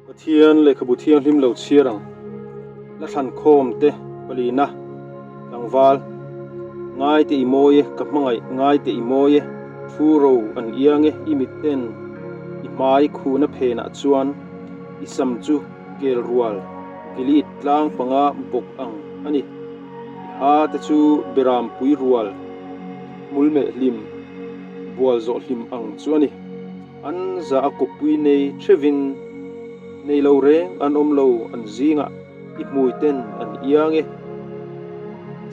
Pathian lehkhabu thianghlim lo chhiar ang. La thlan khawm te palina tlangval ngai te i mawi e ka hmangaih ngai te i mawi e thu ro an iang e i mit en i hmai khuna phenah chuan i sam chu kel rual Gilead tlang panga bawk ang a ni. I ha te chu beram pui rual hmul meh hlim bual zawh hlim ang chu a ni. An za a kawppui nei theuhin nei lo reng an awm lo an zingah i hmui ten an iang e.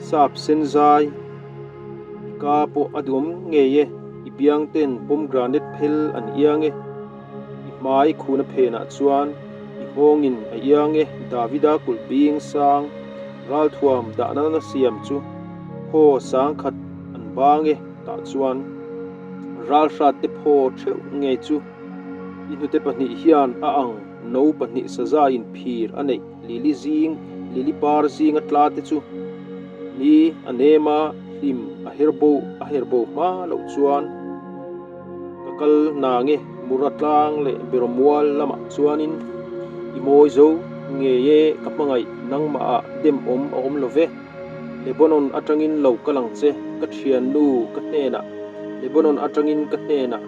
Sap sen zai i ka pawh a duhawm ngei e, i biang ten pomegranate phel an iang e. I hmai khuna phenah chuan i nghawngin a iang e, Davida kulh bing sang ralthuam dahna na siam chu phaw sangkhat an bang e tah chuan ralhrat te phaw theuh nge chu i hnute pahnih hian a ang no pahnih saza in phir a neih lili zing lili par zinga tla te chu ni a nem a hlim a her bo a her bo hma loh chuan Ka kal nange Mura tlang leh Beromual lamah chuanin i mawi zo ngei e ka hmangaih nangmahah dem awm a awm lo ve. Lebanon atangin lo kal ang che ka thiannu ka hnenah Lebanon atangin ka hnenah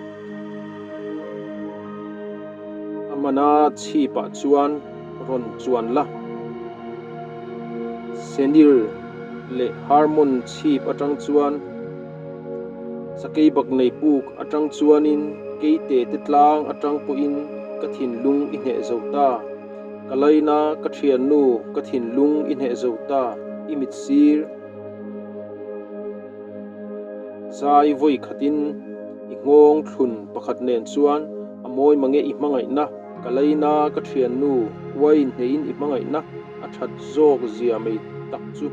a mana chhipah chuan rawn chuan la. Senir leh Hermon chhip atang chuan. Sakei bak nei puk atang chuanin keite te tlang atang pawhin ka thinlung i hneh zo ta. Ka laina ka thiannu ka thinlung i hneh zo ta i mit sir. Zai vawi khatin i nghawng thlun pakhat nen chuan a mawi mange i hmangaihna ka laina ka thiannu uain hnehin i hmangaihna a that zawk zia mai tak chu.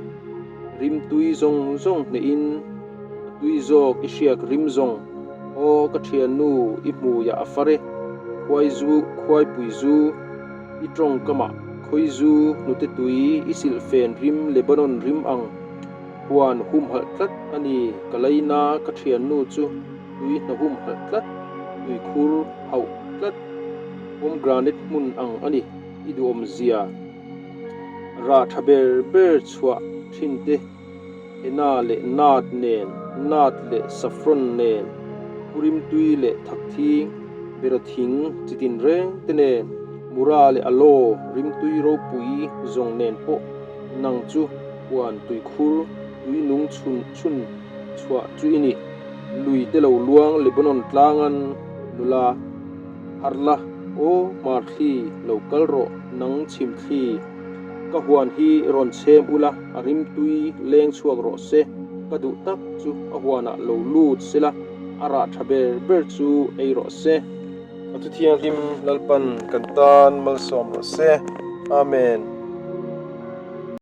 Rimtui zawng zawng hnehin a tui zawk i hriak rim zawng. Aw ka thiannu i hmuiah a far e, khuai zu khuaipui zu i tawngkamah khawi zu hnute tui i silhfen rim Lebanon rim ang huan humhalh tlat a ni ka laina ka thiannu chu tui hna humhalh tlat tuikhur hauh tlat pomegranate hmun ang a ni i duhawm zia. Rah tha ber ber chhuah thin te, henna leh nut nen, nut leh saffron nen, purimtui leh thakthing, beraw thing chi tinreng te nen, mura leh aloe rimtui ropui zawng nen pawh nang chu huan tuikhur tui nung chhun chhun chhuah chu i ni. Lui te lo luang Lebanon tlangan nula. Harla, Aw Hmarthli, lo kal rawh, nang chhimthli. Ka huan hi rawn chhem ula, a rimtui leng chhuak rawh se. Ka duh tak chu a huanah lo lut sela, a rah tha ber ber chu ei rawh se. A thu thianghlim Lalpan kan tan malsawm rawh se. Amen.